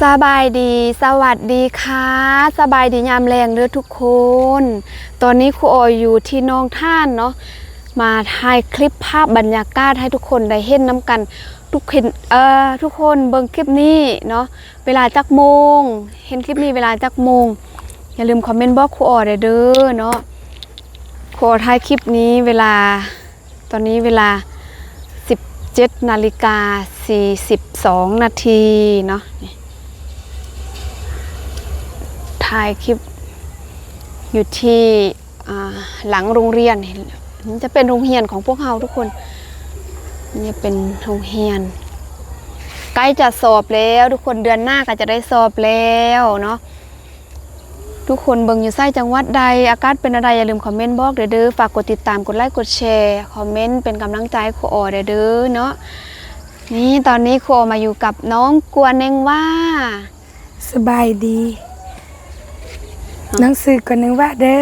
ສະບາຍດີ ສະຫວັດດີຄ່ະ ສະບາຍດີຍາມແລງເດີທຸກຄົນ. ຕອນນີ້ຄູອໍຢູ່ທີ່ໜອງທານເນາະ ມາຖ່າຍຄລິບພາບບັນຍາກາດໃຫ້ທຸກຄົນໄດ້ເຫັນນຳກັນ. ທຸກເຫັນ ເອີ ທຸກຄົນເບິ່ງຄລິບນີ້ເນາະ ເວລາຈັກໂມງ? ເຫັນຄລິບນີ້ເວລາຈັກໂມງ? ຢ່າລືມຄອມເມັນບອກຄູອໍໄດ້ເດີເນາະ. ຄູອໍຖ່າຍຄລິບນີ້ເວລາ ຕອນນີ້ເວລາສິບເຈັດນາລິກາສີ່ສິບສອງນາທີເນາະ. ນີ້ ຖ່າຍຄລິບຢູ່ທີ່ ອ່າ ຫຼັງໂຮງຮຽນ. ນີ້ຈະເປັນໂຮງຮຽນຂອງພວກເຮົາທຸກຄົນ. ນີ້ເປັນໂຮງຮຽນ ໃກ້ຈະສອບແລ້ວທຸກຄົນ. ເດືອນໜ້າກໍຈະໄດ້ສອບແລ້ວເນາະ. ທຸກຄົນເບິ່ງຢູ່ໃສ ຈັງຫວັດໃດ ອາກາດເປັນແນວໃດ ຢ່າລືມຄອມເມັນບອກແດ່ເດີ. ຝາກກົດຕິດຕາມ ກົດໄລ ກົດແຊ ຄອມເມັນເປັນກຳລັງໃຈຄູອໍແດ່ເດີເນາະ. ນີ້ ຕອນນີ້ຄູອໍມາຢູ່ກັບນ້ອງກົວເນັງຫວ້າ. ສະບາຍດີ ນ້ອງຊື່ກົວເນັງຫວ້າເດີ.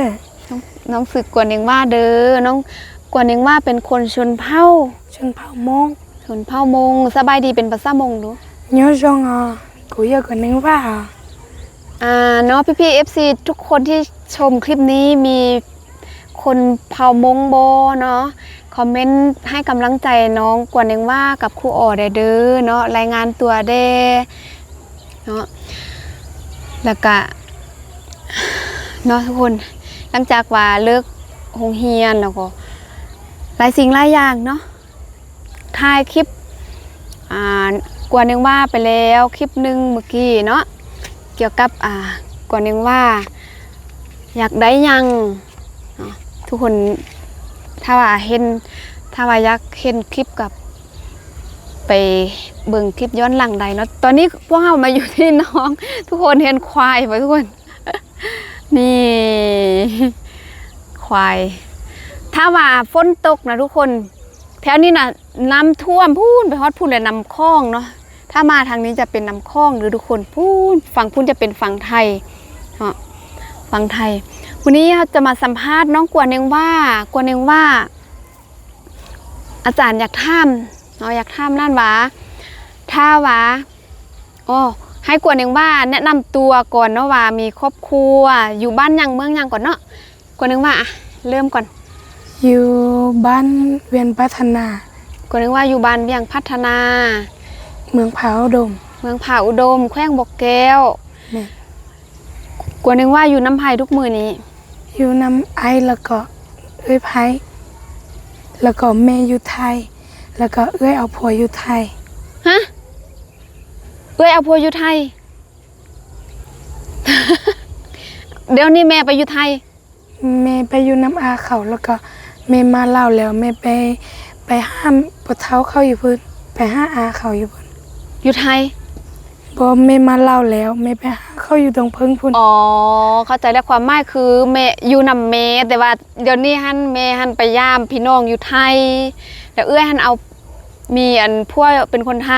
ນ້ອງ ນ້ອງຊື່ກົວເນັງຫວ້າເດີ. ນ້ອງກົວເນັງຫວ້າເປັນຄົນຊົນເຜົ່າ ຊົນເຜົ່າມົ້ງ. ຊົນເຜົ່າມົ້ງ. ສະບາຍດີເປັນພາສາມົ້ງດູ. Nyo jong a, ko ya ko neng wa a. ອ່າ ເນາະ ພີ່ໆ ເອັຟຊີ ທຸກຄົນທີ່ຊົມຄລິບນີ້ ມີຄົນເຜົ່າມົ້ງບໍ່ເນາະ? ຄອມເມັນໃຫ້ກຳລັງໃຈນ້ອງກົວເນັງຫວ້າກັບຄູອໍແດ່ເດີເນາະ. ລາຍງານຕົວແດ່ເນາະ. ແລ້ວກະເນາະທຸກຄົນ ຫຼັງຈາກວ່າເລີກໂຮງຮຽນແລ້ວກໍຫຼາຍສິ່ງຫຼາຍຢ່າງເນາະ. ຖ່າຍຄລິບ ອ່າ ກົວເນັງຫວ້າໄປແລ້ວຄລິບໜຶ່ງມື້ກີ້ເນາະ ກ່ຽວກັບ ອ່າ ກົວເນັງຫວ້າຢາກໄດ້ຫຍັງເນາະ. ທຸກຄົນ ຖ້າວ່າເຫັນ ຖ້າວ່າຢາກເຫັນຄລິບກໍໄປເບິ່ງຄລິບຍ້ອນຫຼັງໄດ້ເນາະ. ຕອນນີ້ພວກເຮົາມາຢູ່ທີ່ໜອງ ທຸກຄົນເຫັນຄວາຍບໍ່ທຸກຄົນ? ນີ້ ຄວາຍ. ຖ້າວ່າຝົນຕົກນະທຸກຄົນ ແຖວນີ້ນະນ້ຳຖ້ວມພຸ້ນ ໄປຮອດພຸ້ນແຫຼະ ນ້ຳຂອງເນາະ. ຖ້າມາທາງນີ້ຈະເປັນນ້ຳຂອງເດີທຸກຄົນ. ພຸ້ນ ຝັ່ງພຸ້ນຈະເປັນຝັ່ງໄທເນາະ ຝັ່ງໄທ. ມື້ນີ້ເຮົາຈະມາສຳພາດນ້ອງກົວເນັງຫວ້າ. ກົວເນັງຫວ້າ ອາຈານຢາກຖາມເນາະ ຢາກຖາມນັ້ນວ່າ ຖ້າວ່າ ອໍ ໃຫ້ກົວເນັງຫວ້າແນະນຳຕົວກ່ອນເນາະ ວ່າມີຄອບຄົວ ຢູ່ບ້ານຫຍັງເມືອງຫຍັງກ່ອນເນາະ? ກົວເນັງຫວ້າ ອ່ະ ເລີ່ມກ່ອນ. ຢູ່ບ້ານວຽງພັດທະນາ. ກົວເນັງຫວ້າຢູ່ບ້ານວຽງພັດທະນາ ເມືອງຜາອຸດົມ. ເມືອງຜາອຸດົມ ແຂວງບໍ່ແກ້ວ. ແມ່ນ. ກົວເນັງຫວ້າຢູ່ນຳໃຜທຸກມື້ນີ້? ຢູ່ນຳອ້າຍ ແລ້ວກໍເອື້ອຍໃພ້ ແລ້ວກໍແມ່ຢູ່ໄທ ແລ້ວກໍເອື້ອຍເອົາຜົວຢູ່ໄທ. ຮະ? ເອື້ອຍເອົາຜົວຢູ່ໄທ? ດຽວນີ້ແມ່ໄປຢູ່ໄທ? ແມ່ໄປຢູ່ນຳອາເຂົາ ແລ້ວກໍແມ່ມາລາວແລ້ວ ແມ່ໄປ ໄປຫາພໍ່ເຖົ້າເຂົາຢູ່ພຸ້ນ ໄປຫາອາເຂົາຢູ່ພຸ້ນ. ຢູ່ໄທ? ບໍ່ ແມ່ມາລາວແລ້ວ ແມ່ໄປຫາເຂົາຢູ່ຕົງເພິງພຸ້ນ. ອໍ ເຂົ້າໃຈແລ້ວ ຄວາມໝາຍຄືແມ່ຢູ່ນຳແມ່ ແຕ່ວ່າດຽວນີ້ຫັ້ນແມ່ຫັ້ນໄປຢາມພີ່ນ້ອງຢູ່ໄທ ແລ້ວເອື້ອຍຫັ້ນເອົາ ມີອັນຜົວເປັນຄົນໄທ.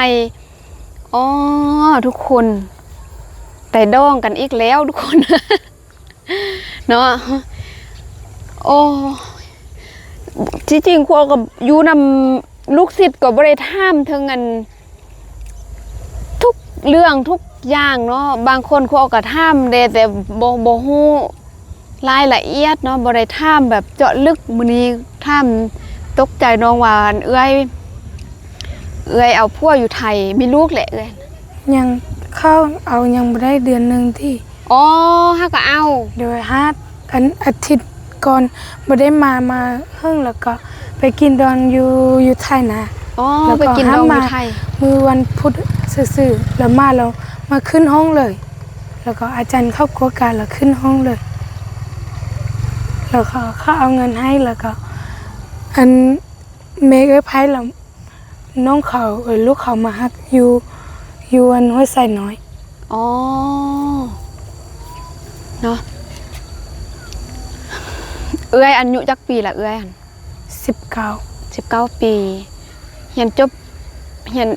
ອໍ ທຸກຄົນ ໄດ້ດອງກັນອີກແລ້ວທຸກຄົນ. ເນາະ ໂອ້ ທີ່ຈິງພວກກໍຢູ່ນຳລູກສິດກໍບໍ່ໄດ້ຖາມເຖິງອັນ ທຸກເລື່ອງທຸກຢ່າງເນາະ. ບາງຄົນພວກກໍຖາມແດ່ ແຕ່ບໍ່ ບໍ່ຮູ້ລາຍລະອຽດເນາະ ບໍ່ໄດ້ຖາມແບບເຈາະເລິກ. ມື້ນີ້ຖາມ ຕົກໃຈນ້ອງວ່າ ອັນ ເອື້ອຍ ເອື້ອຍເອົາຜົວຢູ່ໄທ ມີລູກແຫຼະເອື້ອຍ? ຍັງ ເຂົາເອົາຍັງບໍ່ໄດ້ເດືອນໜຶ່ງຕິ. ອໍ ຫາກໍເອົາ. ໂດຍ ຫາ ອັນ ອາທິດກ່ອນບໍ່ໄດ້ມາ ມາເຫິງ ແລ້ວກໍໄປກິນດອນຢູ່ ຢູ່ໄທນະ. ອໍ ໄປກິນດອນຢູ່ໄທ ມື້ວັນພຸດຊື່ໆ ແລ້ວມາ ແລ້ວມາຂຶ້ນຫ້ອງເລີຍ ແລ້ວກໍອາຈານເຂົາກວດກາ ແລ້ວຂຶ້ນຫ້ອງເລີຍ ແລ້ວເຂົາ ເຂົາເອົາເງິນໃຫ້ ແລ້ວກໍ ອັນ ແມ່ເອື້ອຍໃພ້ ແລ້ວ ນ້ອງເຂົາ ເອີ ລູກເຂົາມາຮັກຢູ່ ຢູ່ອັນຫ້ວຍໄຊນ້ອຍ. ອໍ ເນາະ ເອື້ອຍອາຍຸຈັກປີລະເອື້ອຍຫັ້ນ? ສິບເກົ້າ. ສິບເກົ້າປີ. ຮຽນຈົບ ຮຽນ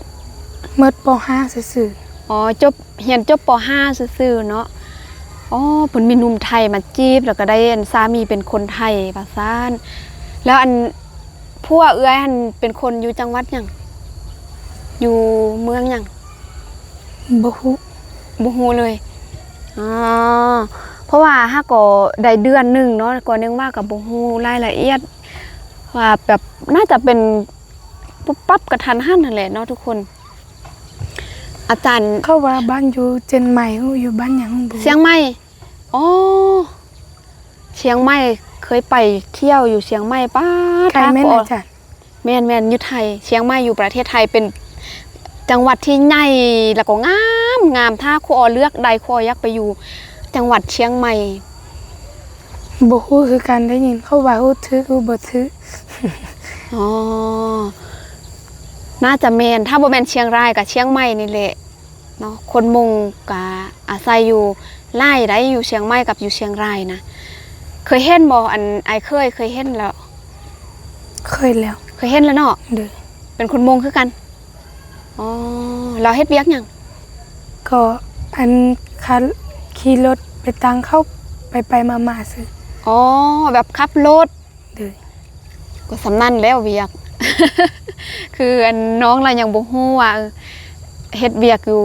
ໝົດ ປໍຫ້າ ຊື່ໆ. ອໍ ຈົບ ຮຽນຈົບ ປໍຫ້າ ຊື່ໆເນາະ. ອໍ ເພິ່ນມີໜຸ່ມໄທມາຈີບ ແລ້ວກໍໄດ້ອັນສາມີເປັນຄົນໄທວ່າຊັ້ນ. ແລ້ວອັນ ຜົວເອື້ອຍຫັ້ນເປັນຄົນຢູ່ຈັງຫວັດຫຍັງ? ຢູ່ເມືອງຫຍັງ? ບໍ່ຮູ້. ບໍ່ຮູ້ເລີຍ. ອໍ ເພາະວ່າຫາກໍໄດ້ເດືອນໜຶ່ງເນາະ ກໍຍັງວ່າກໍບໍ່ຮູ້ລາຍລະອຽດ ວ່າແບບໜ້າຈະເປັນປຸບປັບກະທັນຫັນຫັ້ນແຫຼະເນາະທຸກຄົນ. ອາຈານ ເຂົາວ່າບ້ານຢູ່ຈຽງໃໝ່ ຮູ້ຢູ່ບ້ານຫຍັງບໍ່? ຊຽງໃໝ່. ອໍ ຊຽງໃໝ່ ເຄີຍໄປທ່ຽວຢູ່ຊຽງໃໝ່. ປ້າດ ໄກແມ່ນ ອາຈານ? ແມ່ນໆ ຢູ່ໄທ. ຊຽງໃໝ່ຢູ່ປະເທດໄທ ເປັນຈັງຫວັດທີ່ໃຫຍ່ ແລ້ວກໍງາມໆ. ຖ້າຄູອໍເລືອກໄດ້ ຄູອໍຢາກໄປຢູ່ຈັງຫວັດຊຽງໃໝ່. ບໍ່ຮູ້ຄືກັນ ໄດ້ຍິນເຂົາວ່າຮູ້ຖືກຮູ້ບໍ່ຖືກ. ອໍ ໜ້າຈະແມ່ນ ຖ້າບໍ່ແມ່ນຊຽງລາຍກໍຊຽງໃໝ່ນີ້ແຫຼະ. ເນາະ ຄົນມົ້ງກະອາໄສຢູ່ຫຼາຍໃດ໋ ຢູ່ຊຽງໃໝ່ກັບຢູ່ຊຽງລາຍນະ. ເຄີຍເຫັນບໍ່ ອັນອ້າຍເຂີຍ ເຄີຍເຫັນແລ້ວ? ເຄີຍແລ້ວ. ເຄີຍເຫັນແລ້ວເນາະ? ໂດຍ. ເປັນຄົນມົ້ງຄືກັນ? ອໍ ລາວເຮັດວຽກຫຍັງ? ກໍອັນ ຂັບ ຂີ່ລົດໄປຕາງເຂົາ ໄປໆມາໆຊື່. ອໍ ແບບຂັບລົດ. ໂດຍ. ກໍສ່ຳນັ້ນແລ້ວວຽກ ຄືອັນນ້ອງລະຍັງບໍ່ຮູ້ວ່າ ເອີ ເຮັດວຽກຢູ່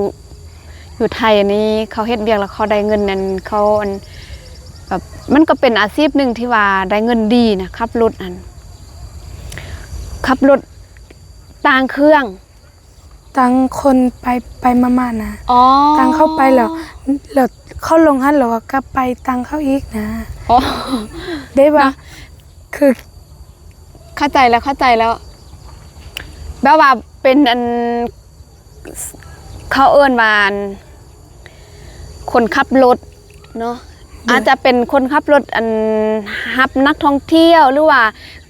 ຢູ່ໄທນີ້ ເຂົາເຮັດວຽກແລ້ວເຂົາໄດ້ເງິນ ອັນ ເຂົາ ອັນ ແບບ ມັນກໍເປັນອາຊີບໜຶ່ງທີ່ວ່າໄດ້ເງິນດີນະ ຂັບລົດຫັ້ນ ຂັບລົດຕ່າງເຄື່ອງ. ຕ່າງຄົນໄປໄປມາໆນະ. ອໍ ຕ່າງເຂົາໄປແລ້ວ ແລ້ວເຂົາລົງຫັ້ນ ແລ້ວກໍກັບໄປຕ່າງເຂົາອີກນະ. ອໍ ໄດ້ວ່າ ນະ ຄື ເຂົ້າໃຈແລ້ວ ເຂົ້າໃຈແລ້ວ ແບບວ່າເປັນອັນ ເຂົາເອີ້ນວ່າອັນ ຄົນຂັບລົດ ເນາະ ອາດຈະເປັນຄົນຂັບລົດ ອັນ ຮັບນັກທ່ອງທ່ຽວ ຫຼືວ່າ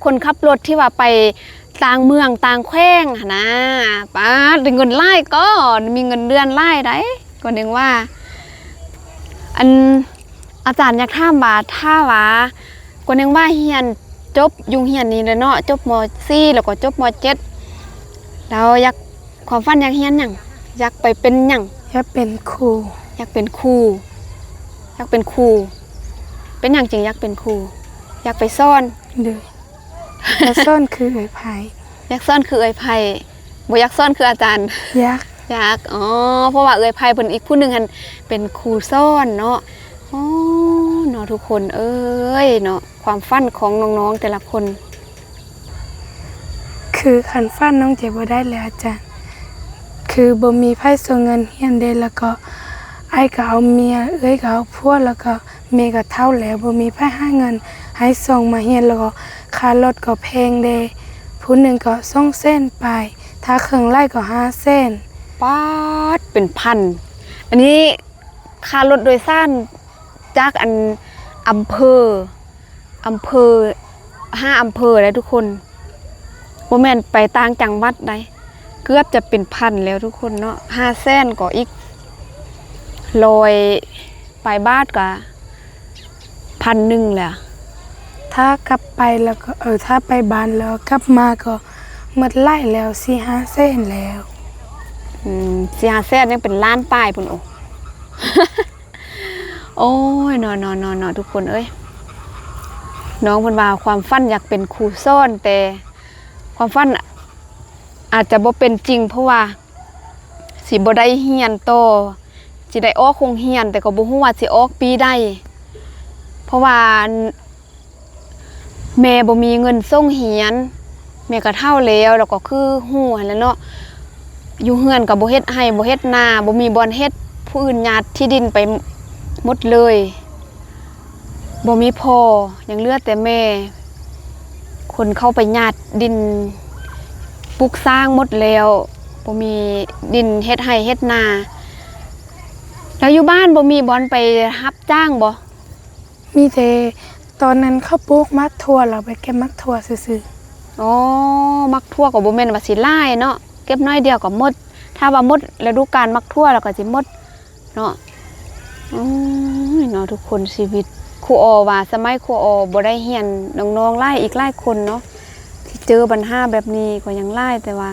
ຄົນຂັບລົດທີ່ວ່າໄປຕ່າງເມືອງຕ່າງແຂວງຫັ້ນນະ. ປາດ ໄດ້ເງິນຫຼາຍກໍ ມີເງິນເດືອນຫຼາຍໃດ໋ ກໍຍັງວ່າ ອັນ ອາຈານຢາກຖາມວ່າ ຖ້າວ່າ ກໍຍັງວ່າຮຽນຈົບຢູ່ໂຮງຮຽນນີ້ແຫຼະເນາະ ຈົບ ມ.ສີ່ ແລ້ວກໍຈົບ ມ.ເຈັດ ແລ້ວຢາກ ຄວາມຝັນຢາກຮຽນຫຍັງ? ຢາກໄປເປັນຫຍັງ? ຢາກເປັນຄູ. ຢາກເປັນຄູ. ຢາກເປັນຄູ. ເປັນຫຍັງຈຶ່ງຢາກເປັນຄູ? ຢາກໄປສອນ. ໂດຍ. ຢາກສອນຄືເອື້ອຍໄພ. ຢາກສອນຄືເອື້ອຍໄພ. ບໍ່ຢາກສອນຄືອາຈານ? ຢາກ. ຢາກ. ອໍ ເພາະວ່າເອື້ອຍໄພເພິ່ນອີກຜູ້ໜຶ່ງຫັ້ນເປັນຄູສອນເນາະ. ອໍ ເນາະ ທຸກຄົນເອີຍເນາະ. ຄວາມຝັນຂອງນ້ອງໆແຕ່ລະຄົນ. ຄືຄັນຝັນນ້ອງຈະບໍ່ໄດ້ແລ້ວອາຈານ ຄືບໍ່ມີໃຜສົ່ງເງິນຮຽນເດ້ ແລ້ວກໍອ້າຍກໍເອົາເມຍ ເອື້ອຍກໍເອົາຜົວ ແລ້ວກໍແມ່ກໍເຖົ້າແລ້ວ ບໍ່ມີໃຜຫາເງິນໃຫ້ສົ່ງມາຮຽນ ແລ້ວກໍຄ່າລົດກໍແພງເດ້ ຜູ້ໜຶ່ງກໍສອງແສນປາຍ ຖ້າເຄິ່ງໄລ່ກໍຫ້າແສນ. ປາດ ເປັນພັນ. ອັນນີ້ ຄ່າລົດໂດຍສານຈາກອັນ ອຳເພີ ອຳເພີ ຫ້າອຳເພີໄດ໋ທຸກຄົນ ບໍ່ແມ່ນໄປຕ່າງຈັງຫວັດໃດ໋ ເກືອບຈະເປັນພັນແລ້ວທຸກຄົນເນາະ. ຫ້າແສນກໍອີກຮ້ອຍປາຍບາດ ກະພັນໜຶ່ງແລ້ວ. ຖ້າກັບໄປແລ້ວກໍ ເອີ ຖ້າໄປບ້ານແລ້ວກັບມາກໍໝົດຫຼາຍແລ້ວ ສີ່ຫ້າແສນແລ້ວ. ອືມ ສີ່ຫ້າແສນ ຍັງເປັນລ້ານປາຍພຸ້ນ. ໂອ້ ໂອ້ຍ ເນາະ ເນາະ ເນາະ ເນາະ ທຸກຄົນເອີຍ. ນ້ອງເພິ່ນວ່າຄວາມຝັນຢາກເປັນຄູສອນ ແຕ່ຄວາມຝັນອາດຈະບໍ່ເປັນຈິງ ເພາະວ່າຊິບໍ່ໄດ້ຮຽນຕໍ່ ຊິໄດ້ອອກໂຮງຮຽນ ແຕ່ກໍບໍ່ຮູ້ວ່າຊິອອກປີໃດ ເພາະວ່າ ແມ່ບໍ່ມີເງິນສົ່ງຮຽນ ແມ່ກໍເຖົ້າແລ້ວ ແລ້ວກໍຄືຮູ້ຫັ້ນແຫຼະເນາະ ຢູ່ເຮືອນກໍບໍ່ເຮັດໄຮ່ບໍ່ເຮັດນາ ບໍ່ມີບ່ອນເຮັດ ຜູ້ອື່ນຍາດທີ່ດິນໄປໝົດເລີຍ ບໍ່ມີພໍ່ ຍັງເຫຼືອແຕ່ແມ່ ຄົນເຂົາໄປຍາດດິນປຸກສ້າງໝົດແລ້ວ ບໍ່ມີດິນເຮັດໄຮ່ເຮັດນາ. ແລ້ວຢູ່ບ້ານບໍ່ມີບ່ອນໄປຮັບຈ້າງບໍ່? ມີແຕ່ຕອນນັ້ນເຂົາປູກໝາກຖົ່ວ ລາວໄປເກັບໝາກຖົ່ວຊື່ໆ. ອໍ ໝາກຖົ່ວກໍບໍ່ແມ່ນວ່າຊິຫຼາຍເນາະ ເກັບໜ້ອຍດຽວກໍໝົດ ຖ້າວ່າໝົດລະດູການໝາກຖົ່ວລະກໍຊິໝົດເນາະ. ໂອ້ຍເນາະ ທຸກຄົນ ຊີວິດ ຄູອໍວ່າສະໄໝຄູອໍບໍ່ໄດ້ຮຽນ ນ້ອງໆຫຼາຍ ອີກຫຼາຍຄົນເນາະ ທີ່ເຈີບັນຫາແບບນີ້ກໍຍັງຫຼາຍ ແຕ່ວ່າ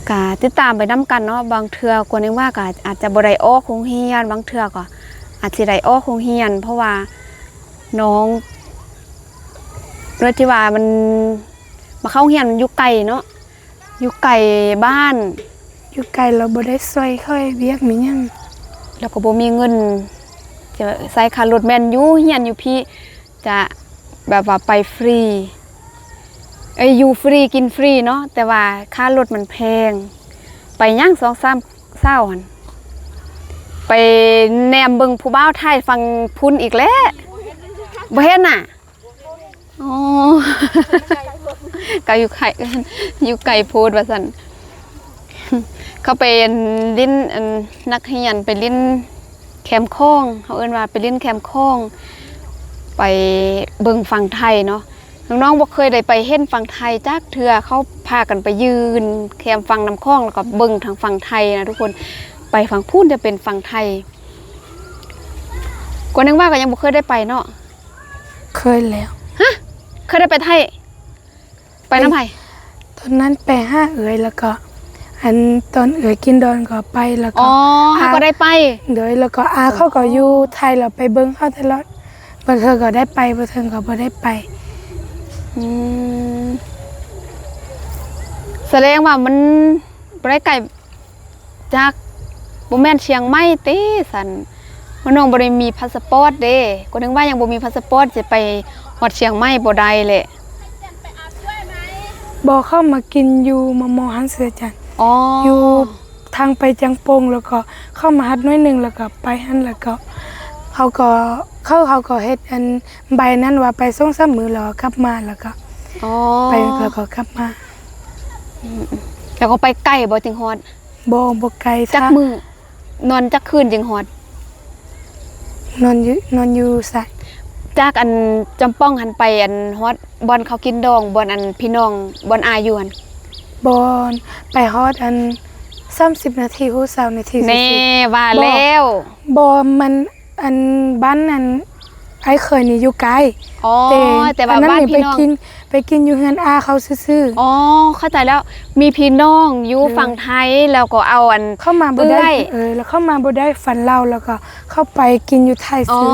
ກະຕິດຕາມໄປນຳກັນເນາະ ບາງເທື່ອກວນເອງວ່າກະອາດຈະບໍ່ໄດ້ອອກໂຮງຮຽນ ບາງເທື່ອກໍອາດຊິໄດ້ອອກໂຮງຮຽນ ເພາະວ່ານ້ອງ ດ້ວຍທີ່ວ່າມັນ ມາເຂົ້າໂຮງຮຽນມັນຢູ່ໄກເນາະ ຢູ່ໄກບ້ານ ຢູ່ໄກ ແລ້ວບໍ່ໄດ້ຊ່ວຍເຂົາເຮັດວຽກມີຫຍັງ ແລ້ວກໍບໍ່ມີເງິນຈະໃຊ້ຄ່າລົດ. ແມ່ນຢູ່ ຮຽນຢູ່ພີ້ຈະແບບວ່າໄປຟຣີ ເອີຍ ຢູ່ຟຣີກິນຟຣີເນາະ ແຕ່ວ່າຄ່າລົດມັນແພງ. ໄປຫຍັງສອງສາມສາວຫັ້ນ ໄປແນມເບິ່ງຜູ້ບ່າວໄທຝັ່ງພຸ້ນອີກແລ້ວ ບໍ່ເຫັນນະ. ອໍ ກໍຢູ່ໄກ ຢູ່ໄກໂພດວ່າຊັ້ນ. ເຂົາໄປຫຼິ້ນ ອັນ ນັກຮຽນໄປຫຼິ້ນແຄມຂອງ ເຮົາເອີ້ນວ່າໄປຫຼິ້ນແຄມຂອງ ໄປເບິ່ງຝັ່ງໄທເນາະ. ນ້ອງໆບໍ່ເຄີຍໄດ້ໄປເຫັນຝັ່ງໄທຈັກເທື່ອ ເຂົາພາກັນໄປຢືນແຄມຝັ່ງນ້ຳຂອງ ແລ້ວກໍເບິ່ງທາງຝັ່ງໄທນະທຸກຄົນ. ໄປຝັ່ງພຸ້ນຈະເປັນຝັ່ງໄທ. ກວາງເນງວ່າກໍຍັງບໍ່ເຄີຍໄດ້ໄປເນາະ. ເຄີຍແລ້ວ. ຮະ ເຄີຍໄດ້ໄປໄທ? ໄປນຳໃຜ? ຕອນນັ້ນໄປຫາເອື້ອຍ ແລ້ວກໍ ອັນ ຕອນເອື້ອຍກິນດອງກໍໄປ ແລ້ວກໍ ອໍ ເຮົາກໍໄດ້ໄປ. ໂດຍ ແລ້ວກໍອາເຂົາກໍຢູ່ໄທ ແລ້ວໄປເບິ່ງເຂົາຕະຫຼອດ. ບາງເທື່ອກໍໄດ້ໄປ ບາງເທື່ອກໍບໍ່ໄດ້ໄປ. ອືມ ສະແດງວ່າມັນບໍ່ໄດ້ໄກ ຈັກ ບໍ່ແມ່ນຊຽງໃໝ່ຕິຊັ້ນ? ວ່ານ້ອງບໍ່ໄດ້ມີພາສະປອດເດ້. ກວາງເນງວ່າຍັງບໍ່ມີພາສະປອດ ຊິໄປຮອດຊຽງໃໝ່ບໍ່ໄດ້ແຫຼະ. ບໍ່ ເຂົາມາກິນຢູ່ມໍ່ໆຫັ້ນ ຊື່ອາຈານ. ອໍ ຢູ່ທາງໄປຈຽງໂປ່ງ ແລ້ວກໍເຂົາມາຮັດໜ້ອຍໜຶ່ງ ແລ້ວກໍໄປຫັ້ນ ແລ້ວກໍເຂົາກໍ ເຂົາ ເຂົາກໍເຮັດອັນໃບນັ້ນວ່າໄປສອງສາມມື້ ແລ້ວກໍກັບມາ ແລ້ວກໍ ອໍ ໄປ ແລ້ວກໍກັບມາ. ອືມ ແລ້ວກໍໄປໄກບໍ່ຈຶ່ງຮອດ? ບໍ່ ບໍ່ໄກ. ຈັກມື້ ນອນຈັກຄືນຈຶ່ງຮອດ? ນອນຢູ່ ນອນຢູ່ໃສ? ຈາກອັນຈອມປ່ອງຫັ້ນໄປອັນຮອດບ່ອນເຂົາກິນດອງ ບ່ອນອັນພີ່ນ້ອງ ບ່ອນອາຢູ່ຫັ້ນ. ບ່ອນ ໄປຮອດອັນສາມສິບນາທີ ຫຼືຊາວນາທີ. ແນ່ ວ່າແລ້ວ. ບໍ່ ມັນ ອັນ ບ້ານອັນອ້າຍເຂີຍນີ້ຢູ່ໃກ້. ອໍ ແຕ່ ແຕ່ວ່າບ້ານພີ່ນ້ອງ ໄປກິນ ໄປກິນຢູ່ເຮືອນອາເຂົາຊື່ໆ. ອໍ ເຂົ້າໃຈແລ້ວ. ມີພີ່ນ້ອງຢູ່ ເອີ ຝັ່ງໄທ ແລ້ວກໍເອົາອັນ ເຂົ້າມາບໍ່ໄດ້. ເອີ ແລ້ວເຂົ້າມາບໍ່ໄດ້ ຝັນເຫຼົ້າ ແລ້ວກໍເຂົ້າໄປກິນຢູ່ໄທຊື່. ອໍ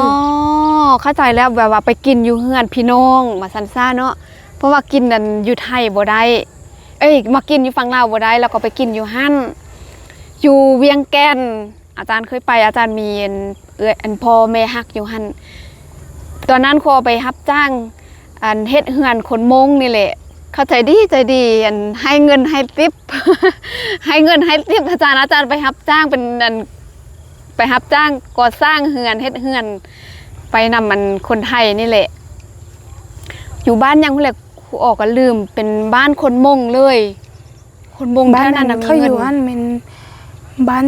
ເຂົ້າໃຈແລ້ວ. ແບບວ່າໄປກິນຢູ່ເຮືອນພີ່ນ້ອງວ່າຊັ້ນຊະເນາະ. ເພາະວ່າກິນອັນຢູ່ໄທບໍ່ໄດ້ ເອີຍ ມາກິນຢູ່ຝັ່ງລາວບໍ່ໄດ້ ແລ້ວກໍໄປກິນຢູ່ຫັ້ນ ຢູ່ວຽງແກ່ນ. ອາຈານເຄີຍໄປ ອາຈານມີອັນ ເອື້ອຍ ອັນ ພໍ່ແມ່ຮັກຢູ່ຫັ້ນ. ຕອນນັ້ນຂໍໄປຮັບຈ້າງ ອັນ ເຮັດເຮືອນຄົນມົ້ງນີ້ແຫຼະ. ເຂົາໃຈດີ ໃຈດີ ອັນ ໃຫ້ເງິນໃຫ້ຕິບ ໃຫ້ເງິນໃຫ້ຕິບອາຈານ. ອາຈານໄປຮັບຈ້າງເປັນ ອັນ ໄປຮັບຈ້າງກໍ່ສ້າງເຮືອນ ເຮັດເຮືອນ ໄປນຳ ອັນ ຄົນໄທນີ້ແຫຼະ. ຢູ່ບ້ານຫຍັງພຸ້ນແຫຼະ ຄູອໍກໍລືມ ເປັນບ້ານຄົນມົ້ງເລີຍ. ຄົນມົ້ງແຖວນັ້ນນະມີເງິນ. ບ້ານນັ້ນເຂົາຢູ່ຫັ້ນແມ່ນບ້ານ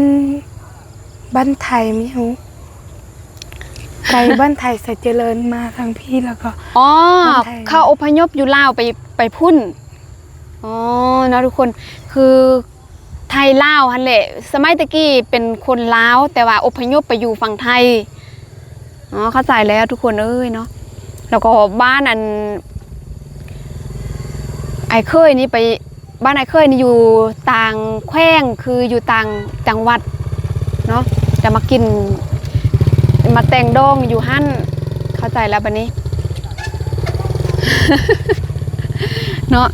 ບ້ານໄທ ມີຫຍັງ ໄກບ້ານໄທ ໄຊຈະເລີນ ມາທາງພີ້ ແລ້ວກໍ ອໍ ບ້ານໄທ ເຂົາອົບພະຍົບຢູ່ລາວໄປ ໄປພຸ້ນ. ອໍ ເນາະທຸກຄົນ ຄືໄທລາວຫັ້ນແຫຼະ. ສະໄໝແຕ່ກີ້ເປັນຄົນລາວ ແຕ່ວ່າອົບພະຍົບໄປຢູ່ຝັ່ງໄທ. ອໍ ເຂົ້າໃຈແລ້ວທຸກຄົນເອີຍເນາະ. ແລ້ວກໍບ້ານອັນ ອ້າຍເຂີຍນີ້ໄປ ບ້ານອ້າຍເຂີຍນີ້ຢູ່ຕ່າງແຂວງ ຄືຢູ່ຕ່າງຈັງຫວັດເນາະ ແຕ່ມາກິນ ມາແຕ່ງດອງຢູ່ຫັ້ນ. ເຂົ້າໃຈແລ້ວບັດນີ້ເນາະ.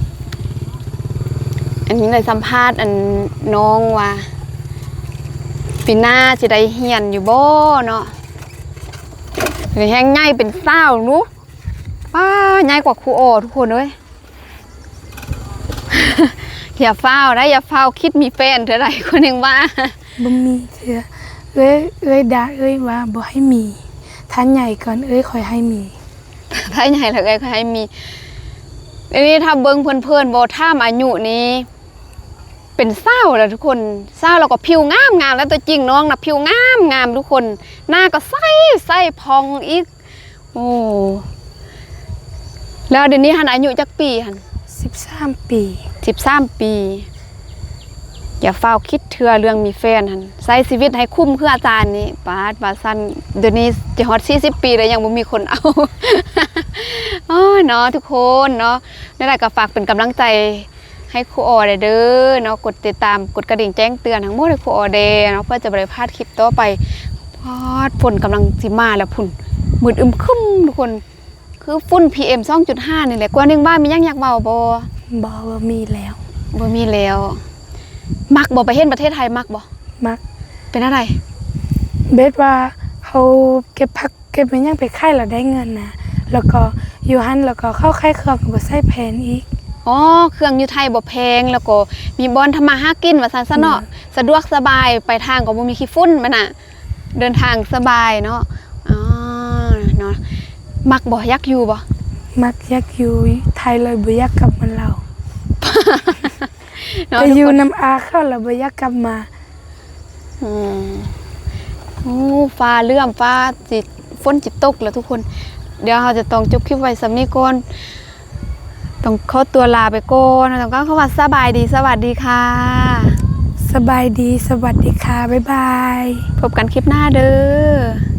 ອັນນີ້ໄດ້ສຳພາດອັນນ້ອງວ່າ ປີໜ້າຊິໄດ້ຮຽນຢູ່ບໍ່ເນາະ. ນີ້ແຮງໃຫຍ່ເປັນສາວໜູ ປ້າ ໃຫຍ່ກວ່າຄູອໍ ທຸກຄົນເອີຍ. ຢ່າຟ້າວໄດ໋ ຢ່າຟ້າວຄິດມີແຟນເທື່ອໃດ ຄົນຍັງວ່າ ບໍ່ມີເທື່ອ. ເອື້ອຍ ເອື້ອຍດ່າເອື້ອຍວ່າບໍ່ໃຫ້ມີ ຖ້າໃຫຍ່ກ່ອນເອື້ອຍຄ່ອຍໃຫ້ມີ. ຖ້າໃຫຍ່ແລ້ວເອື້ອຍຄ່ອຍໃຫ້ມີ. ດຽວນີ້ຖ້າເບິ່ງເພີນໆ ບໍ່ຖາມອາຍຸນີ້ ເປັນສາວແລ້ວທຸກຄົນ. ສາວແລ້ວກໍຜິວງາມໆ ແລ້ວຕົວຈິງນ້ອງນະຜິວງາມໆ ທຸກຄົນ. ໜ້າກໍໃສ ໃສຜ່ອງອີກ. ໂອ້ ແລ້ວດຽວນີ້ຫັ້ນອາຍຸຈັກປີຫັ້ນ? ສິບສາມປີ. ສິບສາມປີ. ຢ່າຟ້າວຄິດເທື່ອເລື່ອງມີແຟນຫັ້ນ ໃຊ້ຊີວິດໃຫ້ຄຸ້ມຄືອາຈານນີ້. ປາດ ວ່າຊັ້ນ ດຽວນີ້ຈະຮອດສີ່ສິບປີແລ້ວ ຍັງບໍ່ມີຄົນເອົາ. ໂອ້ຍເນາະ ທຸກຄົນເນາະ. ແນວໃດກໍຝາກເປັນກຳລັງໃຈ ໃຫ້ຄູອໍແດ່ເດີເນາະ ກົດຕິດຕາມ ກົດກະດິ່ງແຈ້ງເຕືອນທັງໝົດໃຫ້ຄູອໍແດ່ເນາະ ເພື່ອຈະບໍ່ໄດ້ພາດຄລິບຕໍ່ໄປ. ພາດ ຝົນກຳລັງຊິມາແລ້ວພຸ້ນ ມືດອຶມຄຶມທຸກຄົນ ຄືຝຸ່ນ ພີເອັມ ສອງຈຸດຫ້າ ນີ້ແຫຼະ. ກວາງເນງວ່າມີຫຍັງຢາກເວົ້າບໍ່? ບໍ່ ບໍ່ມີແລ້ວ ບໍ່ມີແລ້ວ. ມັກບໍ່? ໄປເຮັດປະເທດໄທມັກບໍ່? ມັກ. ເປັນແນວໃດ? ແບບວ່າເຮົາເກັບຜັກເກັບອີ່ຫຍັງໄປຂາຍແລ້ວໄດ້ເງິນນະ ແລ້ວກໍຢູ່ຫັ້ນ ແລ້ວກໍເຂົ້າຂາຍເຄື່ອງກໍບໍ່ໃຊ້ແພງອີກ. ອໍ ເຄື່ອງຢູ່ໄທບໍ່ແພງ ແລ້ວກໍມີບ່ອນທຳມາຫາກິນວ່າຊັ້ນຊະເນາະ. ໂດຍ. ສະດວກສະບາຍ ໄປທາງກໍບໍ່ມີຂີ້ຝຸ່ນມັນນະ ເດີນທາງສະບາຍເນາະ. ອໍ ເນາະ ມັກບໍ່? ຢາກຢູ່ບໍ່? ມັກ ຢາກຢູ່ໄທເລີຍ ບໍ່ຢາກກັບມາລາວ ເນາະ ໄປຢູ່ນຳອາເຂົາແລ້ວບໍ່ຢາກກັບມາ. ອືມ ໂອ້ ຟ້າເຫຼື້ອມ ຟ້າຊິ ຝົນຊິຕົກແລ້ວທຸກຄົນ. ດຽວເຮົາຈະຕ້ອງຈົບຄລິບໄວ້ສ່ຳນີ້ກ່ອນ ຕ້ອງຂໍຕົວລາໄປກ່ອນ. ຕ້ອງກ່າວຄຳວ່າສະບາຍດີ ສະຫວັດດີຄ່ະ. ສະບາຍດີ ສະຫວັດດີຄ່ະ ບາຍບາຍ. ພົບກັນຄລິບໜ້າເດີ.